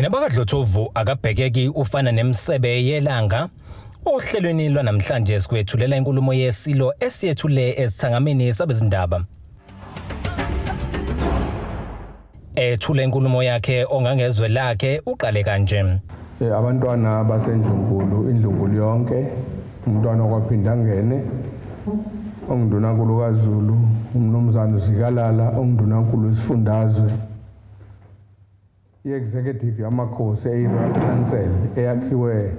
Nina bakaDlothovu akabhekeki ufana nemsebe yelanga. Ohlelweni lwanamhlanje sikwethulela inkulumo yeSilo esiyethule esithangamini sabezindaba. Ethule inkulumo yakhe ongangezwe lakhe uqale kanje. Abantwana baseNdlunkulu, iNdlunkulu yonke, umntwana okwaPhindangene, onguNdunankulu kaZulu, uMnumzane uZikalala, onguNdunankulu wesifundazwe. I-executive yamakhosi eyi-Royal Council eyakhiwe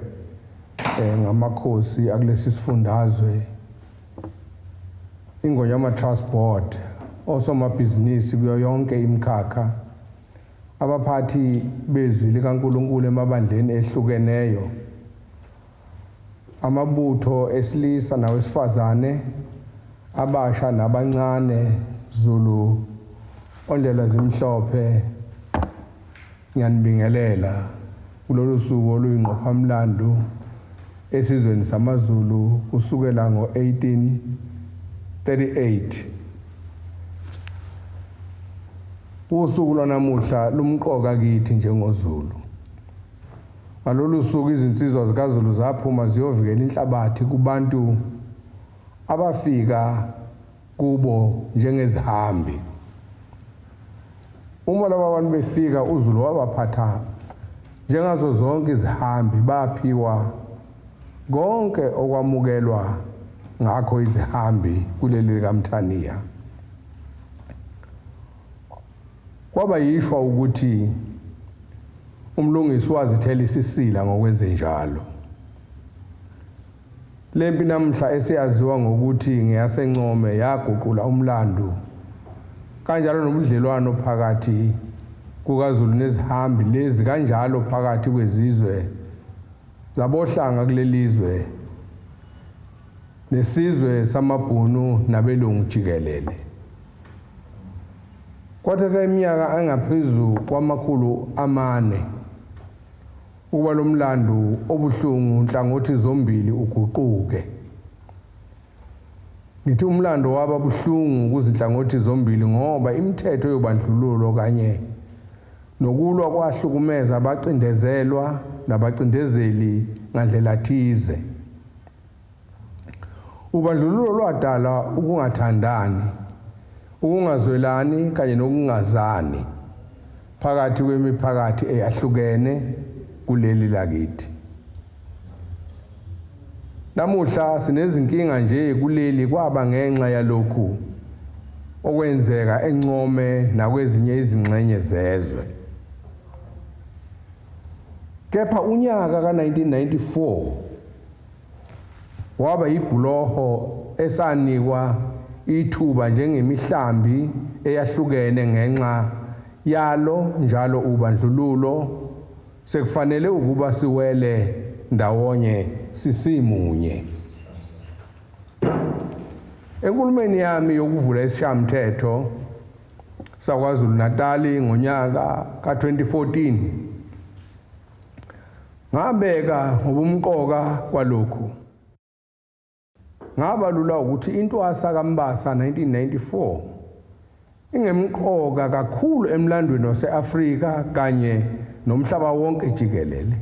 ngamakhosi akulesi sifundazwe, Ingonyama Trust Board, osomabhizinisi kuyo yonke imikhakha, abaphathi bezwi likaNkulunkulu emabandleni ehlukeneyo, amabutho esilisa nawesifazane, abasha nabancane, Zulu ondlela zimhlophe, ngiyanibingelela kulolu suku oluyingqophamlando esizweni samaZulu kusukela ngo-1838. Usuku lwanamuhla lumqoka kithi njengoZulu. Ngalolu suku izinsizwa zikaZulu zaphuma ziyovikela inhlabathi kubantu abafika kubo njengezihambi. Uma laba bantu befika uZulu wabaphatha njengazo zonke izihambi, baphiwa konke okwamukelwa ngakho izihambi kuleli likaMthaniya. Kwaba yishwa ukuthi uMlungisi wazithela isisila ngokwenzenjalo. Lempi namhla esiyaziwa ngokuthi ngeyaseNcome yaguqula umlando kanjalo nobudlelwano phakathi kukaZulu nezihambi lezi kanjalo phakathi kwezizwe zabohlanga kulelizwe nesizwe samaBhunu nabelungu jikelele. Kwathatha iminyaka engaphezu kwama-400 ukuba lo mlando obuhlungu nhlangothi zombili uguquke. Ngithi umlando waba buhlungu kuzinhlangothi zombili ngoba imithetho yobandlululo kanye nokulwa kwahlukumeza abacindezelwa nabacindezeli ngandlela thize. Ubandlululo lwadala ukungathandani, ukungazwelani kanye nokungazani phakathi kwemiphakathi eyahlukene kuleli lakithi. Namuhla sinezinkinga nje kuleli kwaba ngenxa yalokhu okwenzeka eNcome nakwezinye izingxenye zezwe. Kepha unyaka ka-1994 waba yibhuloho esanikwa ithuba njengemihlambi eyahlukene ngenxa yalo njalo ubandlululo sekufanele ukuba siwele ndawonye sisimunye. Enkulumeni yami yokuvula isishayamthetho saKwaZulu-Natali ngonyaka ka-2014 ngabeka ngobumqoka kwalokhu. Ngabalula ukuthi intwasa kaMbasa 1994 ingemqoka kakhulu emlandweni wase-Afrika kanye nomhlaba wonke jikelele.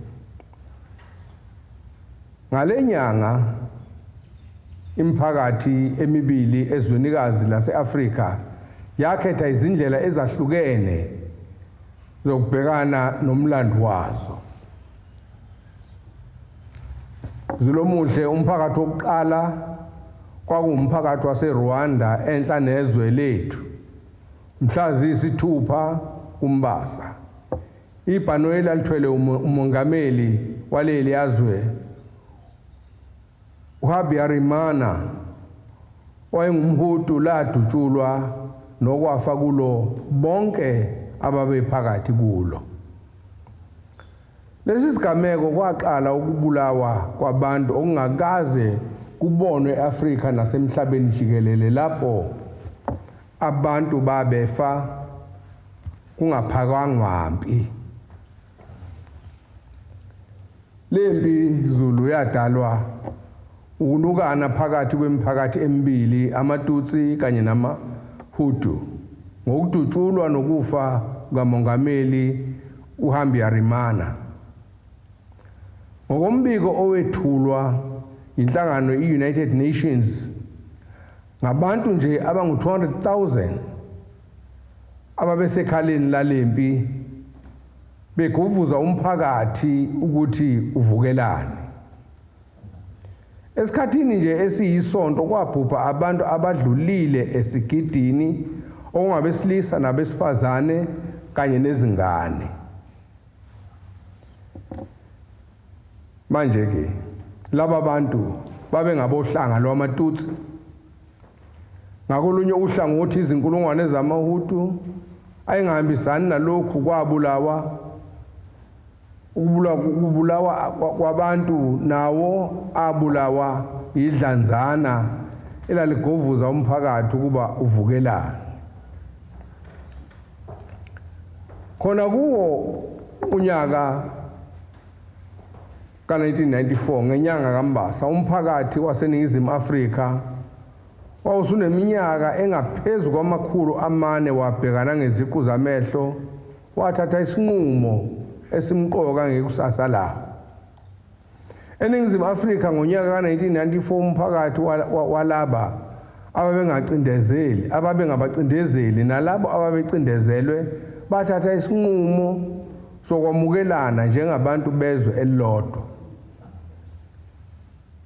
Ngale nyanga imiphakathi emibili ezwenikazi lase-Afrika yakhetha izindlela ezahlukene zokubhekana nomlando wazo. Zulomuhle, umphakathi wokuqala kwakuwumphakathi waseRwanda enhla nezwe lethu mhla ziyisithupha kuMbasa. Ibhanoyi elalithwele umongameli waleli yazwe uHabyarimana owayengumHutu ladutshulwa nokwafa kulo bonke ababephakathi kulo. Lesi sigameko kwaqala ukubulawa kwabantu okungakaze kubonwe e-Afrika nasemhlabeni jikelele lapho abantu babefa kungaphakangwa mpi. Lempi Zulu yadalwa ukunukana phakathi kwemiphakathi emibili amaTutsi kanye namaHutu ngokudutshulwa nokufa kukamongameli uHambyarimana. Ngokombiko owethulwa inhlangano i-United Nations, ngabantu nje abangu-200,000 ababesekhaleni lalempi begovuza umphakathi ukuthi uvukelane. Esikhathini nje esiyisonto kwabhubha abantu abadlulile esigidini, okungabesilisa nabesifazane kanye nezingane. Manje ke laba bantu babengabohlanga lwamaTutsi. Ngakolunye uhlangothi izinkulungwane zamaHutu ayengahambisani nalokhu kwabulawa ukubulawa kwabantu nawo abulawa idlanzana elaligovuza umphakathi ukuba uvukelane. Khona kuwo unyaka ka-1994 ngenyanga kaMbasa, umphakathi waseNingizimu Afrika wawusuneminyaka engaphezu kwama-400 wabhekana ngeziqu zamehlo, wathatha isinqumo esimqoka ngekusasa lawo. ENingizimu Afrika ngonyaka ka-1994 umphakathi walaba ababengacindezeli, ababengabacindezeli nalabo ababecindezelwe bathatha isinqumo sokwamukelana njengabantu bezwe elilodwa.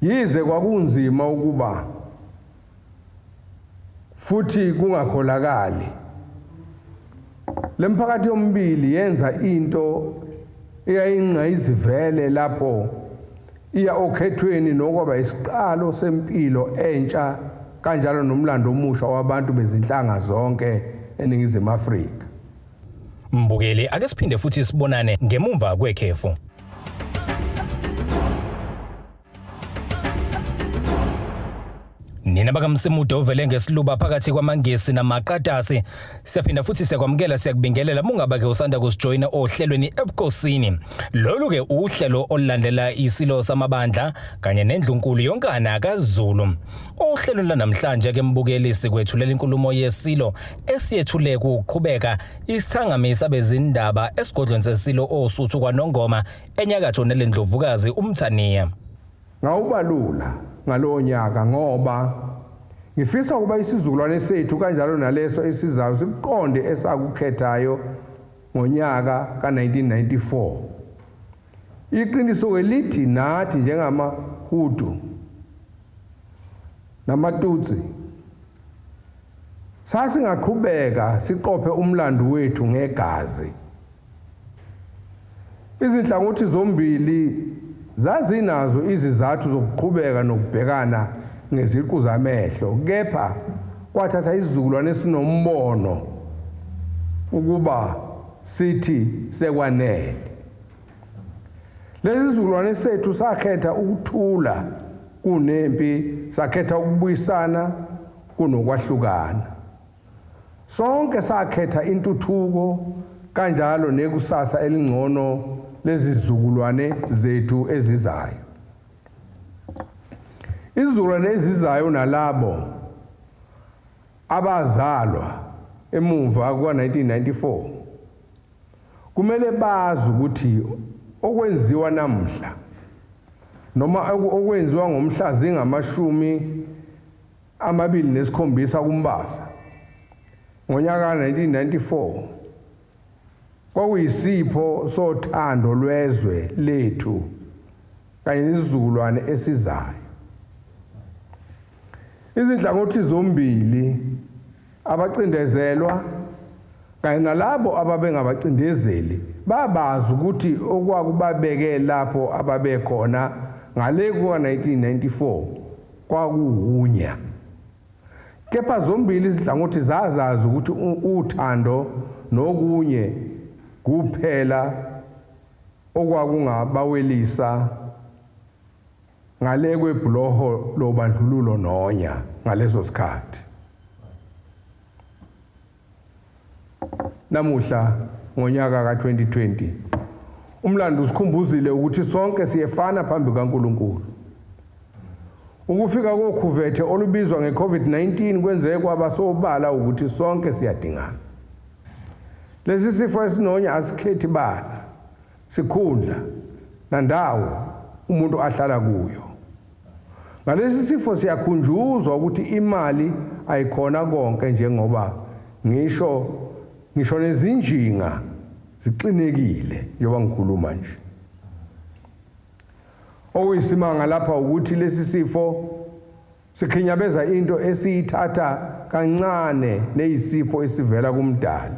Yize kwakunzima ukuba futhi kungakholakali, lemphakathi yomibili yenza into eyayingqayizivele lapho iya okhethweni nokwaba isiqalo sempilo entsha kanjalo nomlando omusha wabantu bezinhlanga zonke eNingizimu Afrika. Mbukeli, ake siphinde futhi sibonane ngemumva kwekhefu. Nina bakaMsimude ovele ngesiluba phakathi kwamaNgisi namaqatasi, siyaphinda futhi siyakwamukela, siyakubingelela mungaba ke usanda kusijoyina ohlelweni Ebukhosini. Lolu ke uhlelo olulandela isilo samabandla kanye nendlunkulu yonkana kaZulu. Ohlelweni lanamhlanje ke mbukeli sikwethulela inkulumo yesilo esiyethule kuqhubeka isithangami sabezindaba esigodlweni sesilo oSuthu kwaNongoma enyakatho nelendlovukazi uMthaniya. Ngawubalula ngalowo nyaka ngoba ngifisa ukuba isizukulwane sethu kanjalo naleso esizayo sikuqonde esakukhethayo ngonyaka ka-1994. Iqiniso-ke lithi nathi njengamaHutu namaTutsi sasingaqhubeka siqophe umlando wethu ngegazi. Izinhlangothi zombili zazinazo izizathu zokuqhubeka nokubhekana ngeziqu zamehlo, kepha kwathatha isizukulwane esinombono ukuba sithi sekwanele. Lesi sizukulwane sethu sakhetha ukuthula kunempi, sakhetha ukubuyisana kunokwahlukana. Sonke sakhetha intuthuko kanjalo nekusasa elingcono lezizukulwane zethu ezizayo. Izizukulwane ezizayo nalabo abazalwa emuva kuka-1994 kumele bazi ukuthi okwenziwa namuhla noma okwenziwa ngomhla zinga-27 kuMbasa ngonyaka ka-1994 kwakuyisipho sothando lwezwe lethu kanye nesizukulwane esizayo. Izinhlangothi zombili, abacindezelwa kanye nalabo ababengabacindezeli, babazi ukuthi okwakubabeke lapho ababekhona ngale kuka-1994 kwakuwunya. Kepha zombili izinhlangothi zazazi ukuthi uthando nokunye kuphela okwakungabawelisa ngale kwebhuloho lobandlululo nonya ngaleso sikhathi. Namuhla ngonyaka ka-2020 umlando usikhumbuzile ukuthi sonke siyefana phambi kukaNkulunkulu. Ukufika kokhuvethe olubizwa nge-COVID-19 kwenze kwaba sobala ukuthi sonke siyadingana. Lesi sifo esinonya asikhethi bala. sikhundla nandawo umuntu ahlala kuyo. Ngalesi sifo siyakhunjuzwa ukuthi imali ayikhona konke, njengoba ngisho nezinjinga zixinekile njengoba ngikhuluma nje. Okuyisimanga lapha ukuthi lesi sifo sikhinyabeza into esiyithatha kancane neyisipho esivela kuMdali.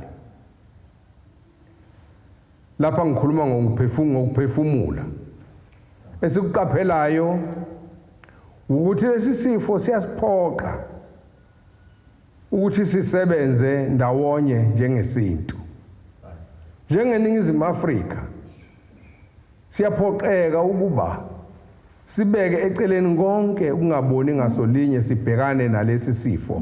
Lapha ngikhuluma ngokuphefumula. Esikuqaphelayo ukuthi lesi sifo siyasiphoqa ukuthi sisebenze ndawonye njengesintu. NjengeNingizimu Afrika siyaphoqeka ukuba sibeke eceleni konke ukungaboni ngasolinye, sibhekane nalesi sifo.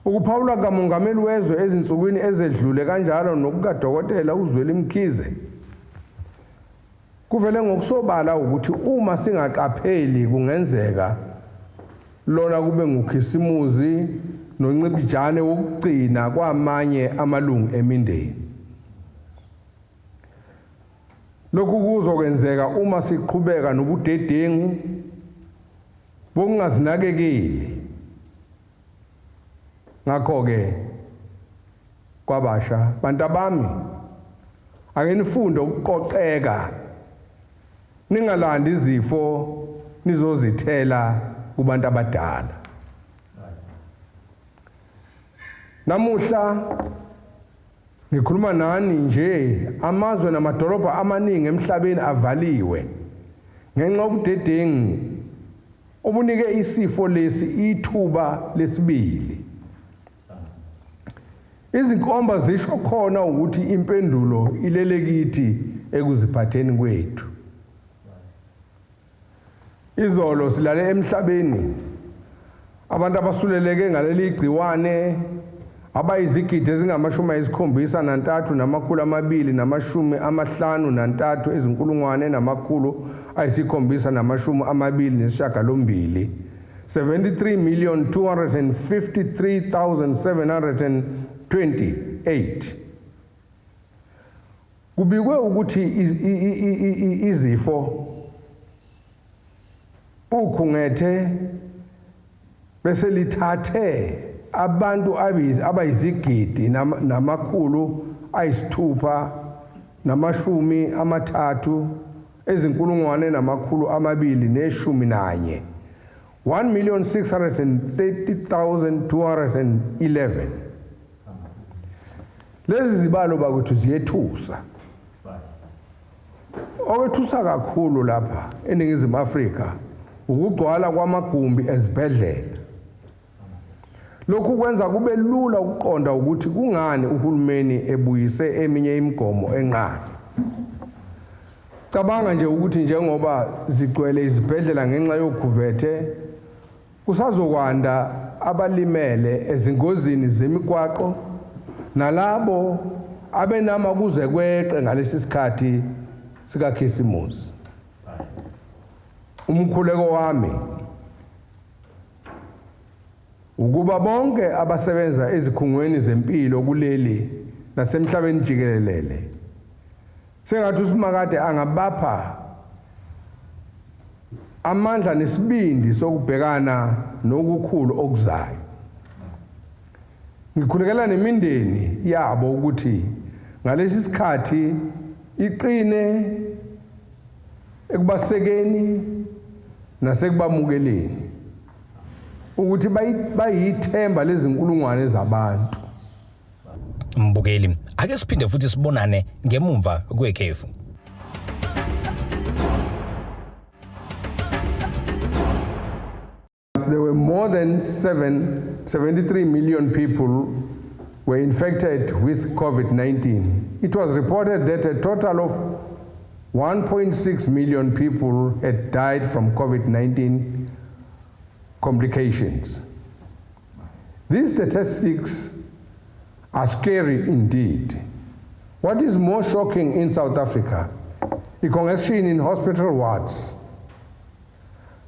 Ukuphawula kaMongameli wezwe ezinsukwini ezedlule kanjalo nokukaDokotela uZweli Mkhize kuvele ngokusobala ukuthi uma singaqapheli kungenzeka lona kube nguKhisimuzi noNcibijane wokugcina kwamanye amalungu emindeni. Lokhu kuzokwenzeka uma siqhubeka nobudedengu bokungazinakekeli. Ngakho-ke kwabasha, bantabami, ake nifunde ukuqoqeka, ningalandi izifo nizozithela kubantu abadala. Namuhla ngikhuluma nani nje, amazwe namadolobha amaningi emhlabeni avaliwe ngenxa yobudedengu obunike isifo lesi ithuba lesibili. Izinkomba zisho khona ukuthi impendulo ilele kithi ekuziphatheni kwethu. Izolo silale emhlabeni abantu abasuleleke ngaleli gciwane abayizigidi ezingama-73 253 728, 73,253,728. Kubikwe ukuthi izifo ukhungethe bese lithathe abantu abayizigidi 630,211, 1,630,211. Lezi zibalo bakwethu ziyethusa. Okwethusa kakhulu lapha eNingizimu Afrika ukugcwala kwamagumbi ezibhedlela. Lokhu kwenza kube lula ukuqonda ukuthi kungani uhulumeni ebuyise eminye imigomo enqala. Cabanga nje ukuthi njengoba zigcwele izibhedlela ngenxa yokhuvethe, kusazokwanda abalimele ezingozini zemigwaqo nalabo abenama kuze kweqe ngalesi sikhathi sikaKhisimusi. Umkhuleko wami ukuba bonke abasebenza ezikhungweni zempilo kuleli nasemhlabeni jikelele, sengathi uSimakade angabapha amandla nesibindi sokubhekana nokukhulu okuzayo. Ngikhulekela nemindeni yabo ukuthi ngalesi sikhathi iqine ekubasekeni nasekubamukeleni, ukuthi bayithemba lezinkulungwane zabantu. Mbukeli, ake siphinde futhi sibonane ngemumva kwekhefu. There were more than 73 million people were infected with COVID-19. It was reported that a total of 1.6 million people had died from COVID-19 complications. These statistics are scary indeed. What is more shocking in South Africa, the congestion in hospital wards.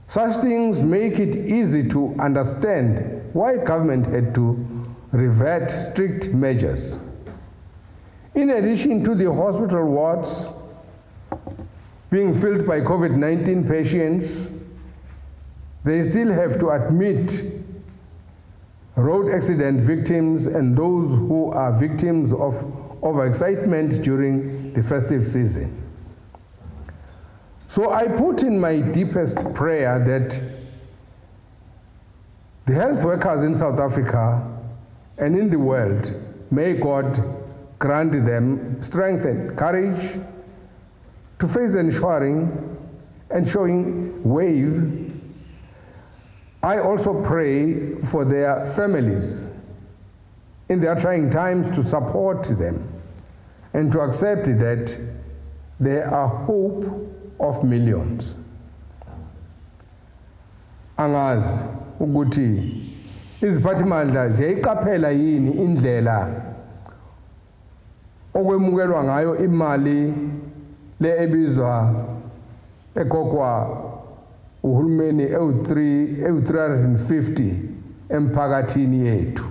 Such things make it easy to understand why government had to revert strict measures. In addition to the hospital wards being filled by COVID-19 patients, they still have to admit road accident victims and those who are victims of overexcitement during the festive season. So I put in my deepest prayer that the health workers in South Africa and in the world, may God grant them strength and courage to face the ensuring and showing wave. I also pray for their families in their trying times to support them and to accept that they are hope of millions. Angazi ukuthi iziphathimandla ziyayiqaphela yini indlela okwemukelwa ngayo imali le ebizwa ekhokhwa uhulumeni ewu-3 ewu-350 emphakathini yethu.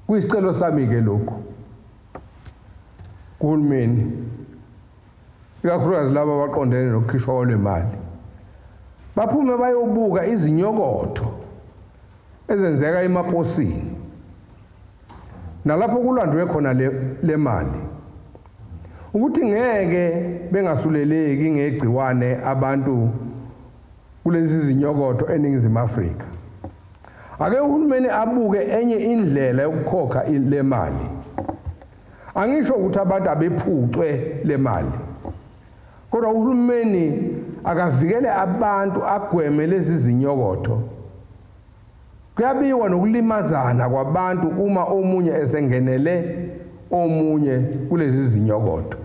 Kuyisicelo sami ke lokhu kuhulumeni, ikakhulukazi laba abaqondene nokukhishwa kwale, baphume bayobuka izinyokotho ezenzeka emaposini nalapho kulandwe khona le mali, ukuthi ngeke bengasuleleki ngegciwane abantu kulezi zinyokotho eNingizimu Afrika. Ake uhulumeni abuke enye indlela yokukhokha le mali. Angisho ukuthi abantu abephucwe le mali, kodwa uhulumeni akavikele abantu, agweme lezi zinyokotho. Kuyabiwa nokulimazana kwabantu uma omunye esengenele omunye kulezi zinyokotho.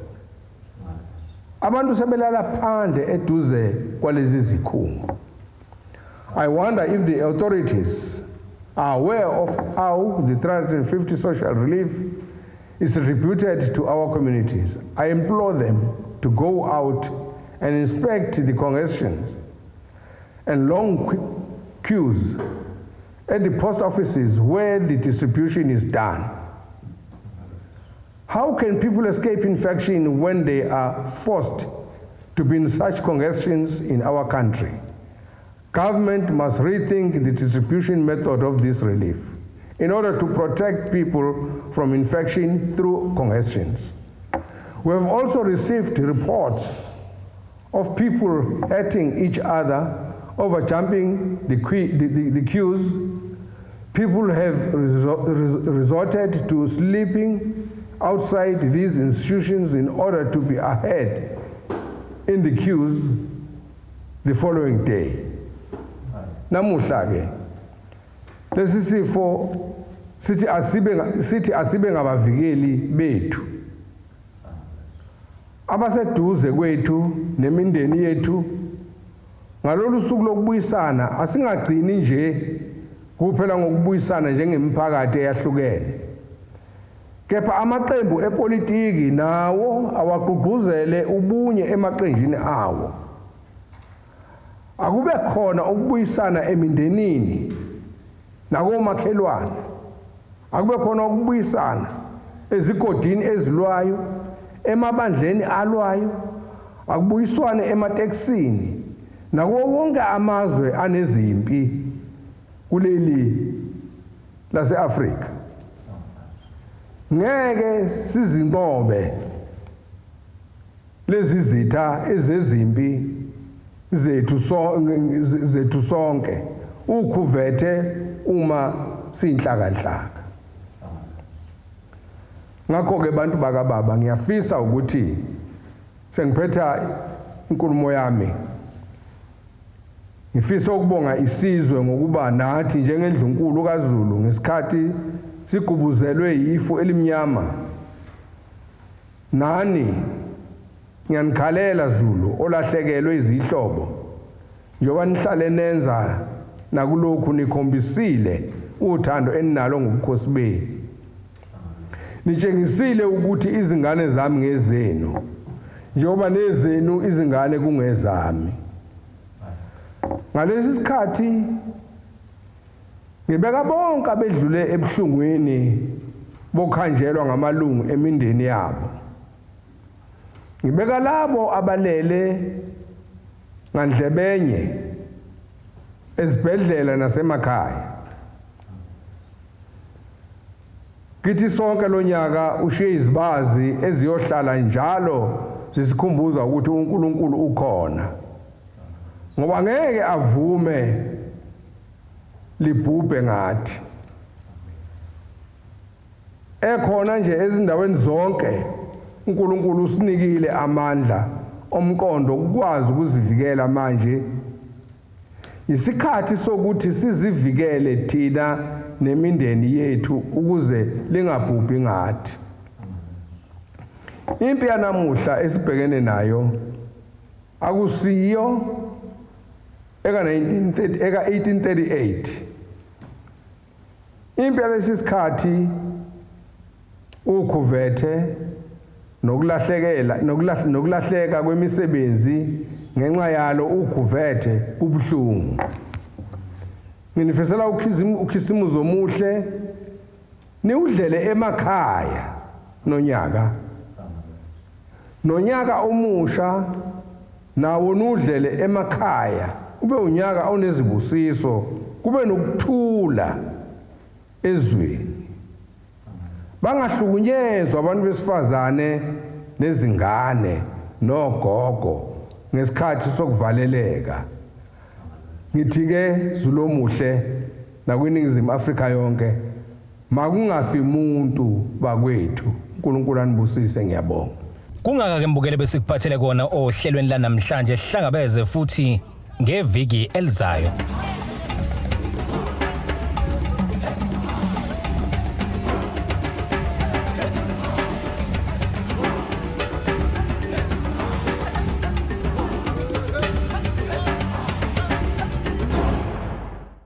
Abantu sebelala phandle eduze kwalezi zikhungo. I wonder if the authorities are aware of how the 350 social relief is distributed to our communities. I implore them to go out and inspect the congestions and long queues at the post offices where the distribution is done. How can people escape infection when they are forced to be in such congestions in our country? Government must rethink the distribution method of this relief in order to protect people from infection through congestions. We have also received reports of people hurting each other over jumping the queues. People have resorted to sleeping outside these institutions in order to be ahead in the queues the following day. Namuhla ke lesi sifo sithi asibe ngabavikeli bethu, abaseduze kwethu nemindeni yethu. Ngalolu suku lokubuyisana, asingagcini nje kuphela ngokubuyisana njengemiphakathi eyahlukene, kepha amaqembu epolitiki nawo awagqugquzele ubunye emaqenjini awo. Akube khona ukubuyisana emindenini nakomakhelwane, akube khona ukubuyisana ezigodini ezilwayo, emabandleni alwayo, akubuyiswane ematekisini nakuwo wonke amazwe anezimpi kuleli lase-Afrika. Ngeke sizinqobe lezi zitha ezezimpi zethu sonke ukhuvethe uma siyinhlakanhlaka. Ngakho ke bantu bakababa, ngiyafisa ukuthi sengiphetha inkulumo yami, ngifisa ukubonga isizwe ngokuba nathi njengendlunkulu kaZulu ngesikhathi sigubuzelwe yifu elimnyama. Nani ngiyanikhalela Zulu olahlekelwe izihlobo, njengoba nihlale nenza nakulokhu nikhombisile uthando eninalo ngobukhosi benu. Nitshengisile ukuthi izingane zami ngezenu njengoba nezenu izingane kungezami. Ngalesi sikhathi ngibeka bonke abedlule ebuhlungwini Bokhanjelwa ngamalungu emindeni yabo. Ngibeka labo abalele ngandlebenye ezibhedlela nasemakhaya. Kithi sonke lonyaka ushiye izibazi eziyohlala njalo zisikhumbuza ukuthi uNkulunkulu ukhona. Ngoba ngeke avume libhubhe ngathi. Ekhona nje ezindaweni zonke uNkulunkulu usinikile amandla omqondo ukwazi ukuzivikela manje. Isikhathi sokuthi sizivikele thina nemindeni yethu ukuze lingabhubhi ngathi. Impi yanamuhla esibhekene nayo akusiyo eka 1930 eka 1838. Impi yalesi sikhathi ukhuvethe nokulahlekela nokulahleka kwemisebenzi ngenxa yalo ukhuvethe kubuhlungu. Nginifisela ukhisimuzi omuhle niwudlele emakhaya nonyaka. Nonyaka omusha nawo nudlele emakhaya ube unyaka onezibusiso kube nokuthula ezweni. Bangahlukunyezwa abantu besifazane nezingane nogogo ngesikhathi sokuvaleleka. Ngithi ke Zulu omuhle nakwiningizimu Afrika yonke makungafi umuntu bakwethu. uNkulunkulu anibusise ngiyabonga. Kungaka ke mbukele besikuphathele kona ohlelweni lanamhlanje hlangabeze futhi ngeviki elizayo.